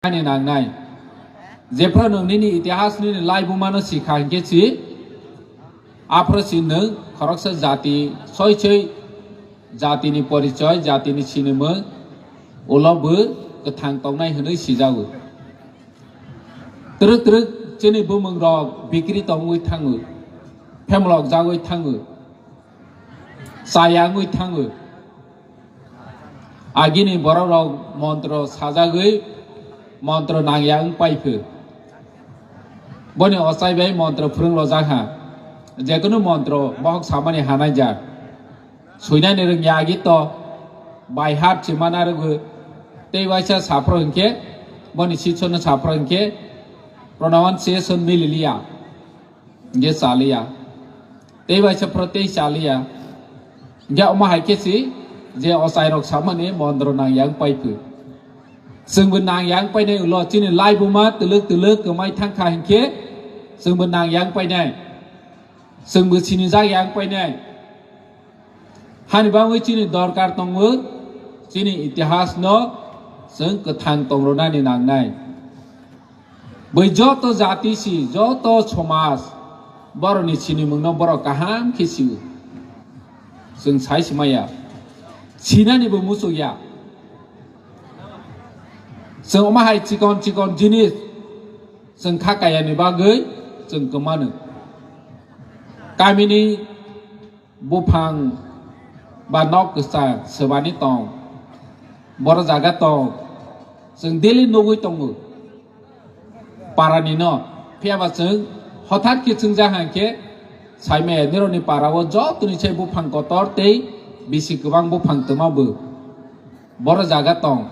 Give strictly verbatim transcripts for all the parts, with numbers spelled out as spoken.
Ani nangnai. Jephru nwng nini itihas nini laibuma no sikha hinkhe si, aphru si nwng khoroksa jati soi soi jatini porichoi, jatini sinimung ulo bo kwthang tongnai hwnwi sijago. Twrwk twrwk chini bumung rok bikri tongwi thango, phemlok jagwi thango, chaya wngwi thango. Agini borok rok montro sajagwi montro nangya wng paiphu. Boni ochai bai montro phwrwng rojak ha. Jekunu montro bohok samani hanai jak. Suinani rwngya agi to bai hap se mana rwgo. Tei waisa saphro hinkhe boni sichono saphro hinkhe pronunciation mililiya. Hinkhe chaliya. Tei waisa phro tei chaliya. Hinkhe omo hai khe si je ochai rok samani montro nangya wng paiphu. Chwngbo nangya wng painai ulo chini laibuma twlwk twlwk kwmai thangkha hinkhe chwngbo nangya wng painai. Chwngbo sinijak ya wng painai. Hani bagwi chini dorkar tongo, chini itihas no chwng kwthang tongronani nangnai. Bai joto jati si, joto somaj, borokni sinimungno borok kaham khe sio. Chwng sai simaya. Sinani bo muchuk ya. Chwng omo hai chikon chikon jinis chwng kha kayani bagwi chwng kwmano. Kamini buphang ba nok kwchar swbani tong, boro jaga tong, chwng daily nugwi tongo parani no. Phiya ba chwng hothat khe chwngja hang khe saimaya nironi para o jotoni sai buphang kotor tei bisi kwbang buphang twma bo boro jaga tong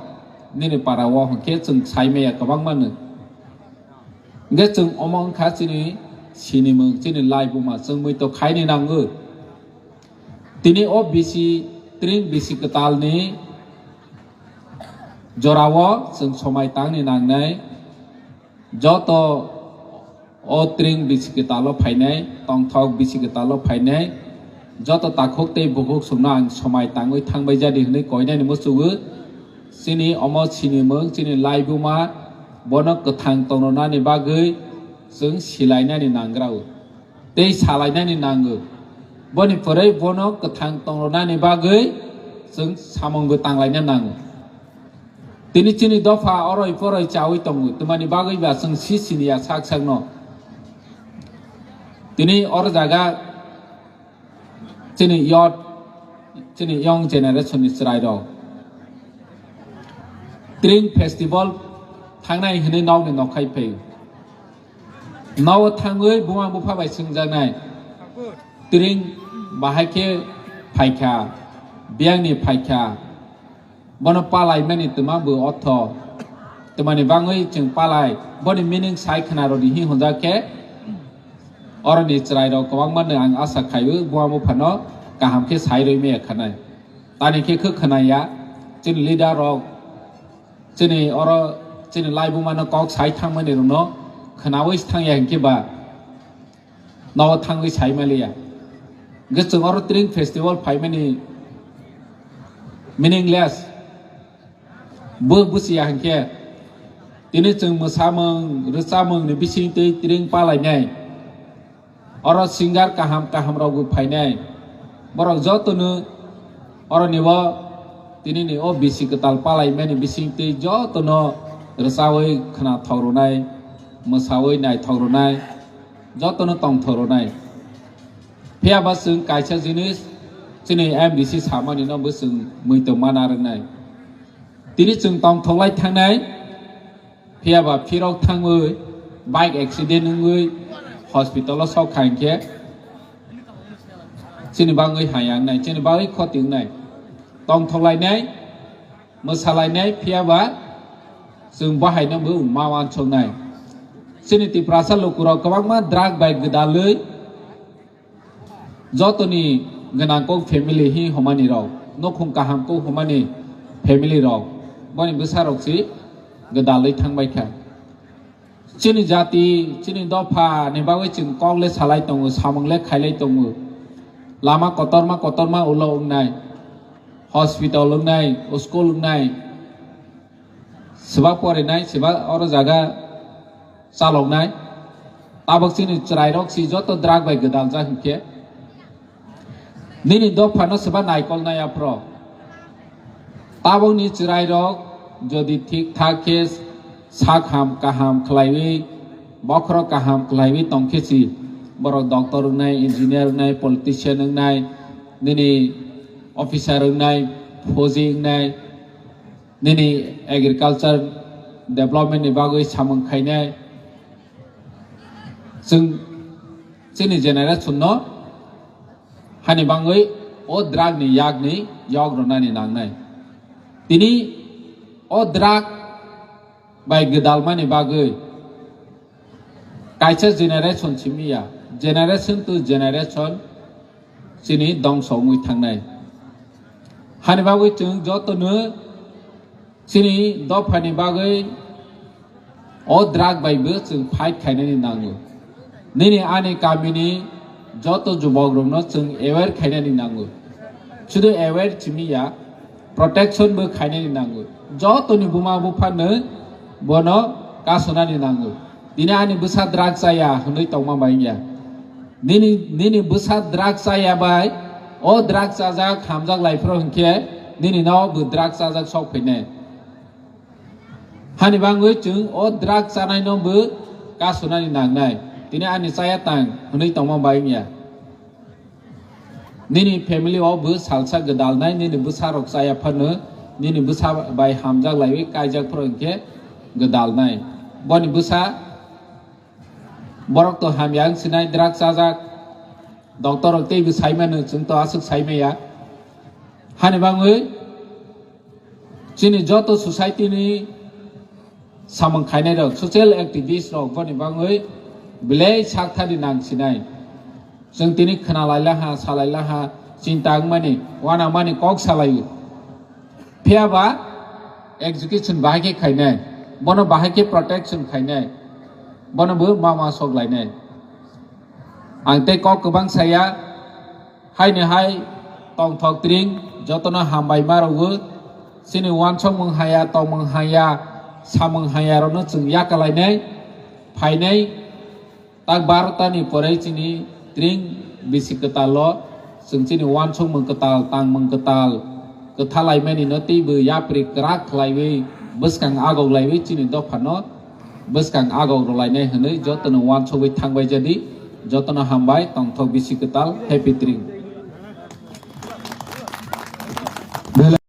nini para o hwnkhe chwng saimaya kwbangma no. Hwnkhe chwng omo wngkha chini sinimung, chini laibuma, chwng muitok khaini nango. Tini o bisi tring bisi kwtalni jorao chwng somai tangni nangnai. Joto o tring bisi kwtalo phainai, tongthok bisi kwtalo phainai, joto takhuk tei bukhuk chwngno ang somai tangwi thangbai jadi hwnwi koinani muchungo. Chini omo sinimung, chini laibuma, bono kwthang tongronani bagwi chwng silainani nangrao tei salainani nango. Boni pore bono kwthang tongronani bagwi chwng samungbo tanglaina nango. Tini chini dopha oroi poroi chawi tongo, twmani bagwi ba chwng si siniya sak sakno. Tini oro jaga chini youth, chini young generation ni chwrairok Tring Festival thangnai hwnwi nokni nokhai phaio. Nogo thangwi buma bupha bai swngjaknai, Tring bahai khe phaikha, biyangni phaikha, bono palaimani twma bo ortho, twmani bagwi chwng palai, boni meaning sai khwnarodi hi hwnjak khe, oroni chwrairok kwbangmano ang asa khaio, buma buphano kaham khe sai rwi maya khanai. Tani khe khe khwnaya, chini leader rok, chini oro, chini laibumano kok sai thangmani rokno khwnawi thangya hinkhe ba, nogo thangwi sai maliya. Hwnkhe chwng oro Tring Festival phaimani meaningless. Bo buchiya hinkhe tini chwng mwsamung, rwchapmungni bisingtwi Tring palainai. Oro singer kaham kaham rokbo phainai. Borok jotono oroni o tinini o bisi kwtal palaimani bisingtwi jotono rwchawi khwnathok rwnai, mwsawi naithok rwnai, jotono tongthok rwnai. Phiya ba chwng kaisa jinis chini M D C samani no bo chwng muitok mana rwnai. Tini chwng tongthoklai thangnai, phiya ba phirok thangwi bike accident wngwi hospital o sok kha hinkhe chini bagwi hamya wngnai, chini bagwi khoti wngnai. Tongthoklainai, mwsalainai, phiya ba chwng bahaino bo ma wansuknai. Chini Tiprasa lukurok kwbangma drug bai gwdalwi jotoni gwnang kok family hi homani rok, nukhung kaham kok homani family rok, boni bwsa rok si gwdalwi thangbai kha. Chini jati, chini dopha ni bagwi chwng kok le salai tongo, samung le khailai tongo. Lama kotorma kotorma ulo wngnai, hospital wngnai, school wngnai, Swba porinai, swba oro jaga chaloknai. Tabok chini chwrairok si joto drug bai gwdaljak hinkhe. Nini dophano swba naikolnai aphro. Tabokni chwrairok jodi thik thak khe sak ham kaham khlaiwi, bokhorok kaham khlaiwi tongkhe si, borok doctor wngnai, engineer wngnai, politician wngnai, nini officer wngnai, phoji wngnai, nini agriculture development ni bagwi samung khainai. Chwng chini generation no hani bangwi o drug ni yakni yok rwnani nangnai. Tini o drug bai gwdalmani bagwi kaisa generation simi ya, generation to generation chini dongso wngwi thangnai. Hani bagwi chwng jotono chini dophani bagwi o drug bai bo chwng fight khainani nango. Nini ani kamini joto jubokrokno chwng aware khainani nango. Sudu aware simi ya, protection bo khainani nango. Jotoni buma buphano bono kasonani nango. Tini ani bwsa drug chaya hwnwi tongma bai wngya. Nini, nini bwsa drug chaya bai o drug chajak hamjak lai phro hinkhe nini no bo drug chajak sok phainai. Hani bangwi chwng o drug chanai no bo kasonani nangnai. Tini ani chaya tang hwnwi tongma bai wngya. Nini family o bo salsa gwdalnai, nini bwsa rok chaya phano, nini bwsa bai hamjak laiwi kaijak phro hinkhe gwdalnai. Boni bwsa borok to hamya wng sinai drug chajak, doctor rok teibo saimano, chwng to aswk saimaya. Hani bangwi chini joto society ni samung khainai rok, social activist rok boni bangwi belai sakthani nang sinai. Chwng tini khwnalai laha, salai laha, chinta wngmani, uanamani kok salaio. Phiya ba execution bahai khe khainai, bono bahai khe protection khainai, bono bo mama sok lainai. Ang tei kok kwbang saya, haini hai tongthok tring, jotono hambai ma rwo, chini uansukmung haya, tongmung haya, samung haya rokno chwng yakalainai, phainai. Tak barota ni pore chini tring bisi kwtal o chwng chini uansukmung kwtal, tangmung kwtal, kwthalaimani no teibo yapri kwrak khlaiwi bwskang agok laiwi chini dopha no bwskang agok rwlainai hwnwi jotono uansugwi thangbai jadi, jotono hambai, tongthok bisi kwtal, happy tring.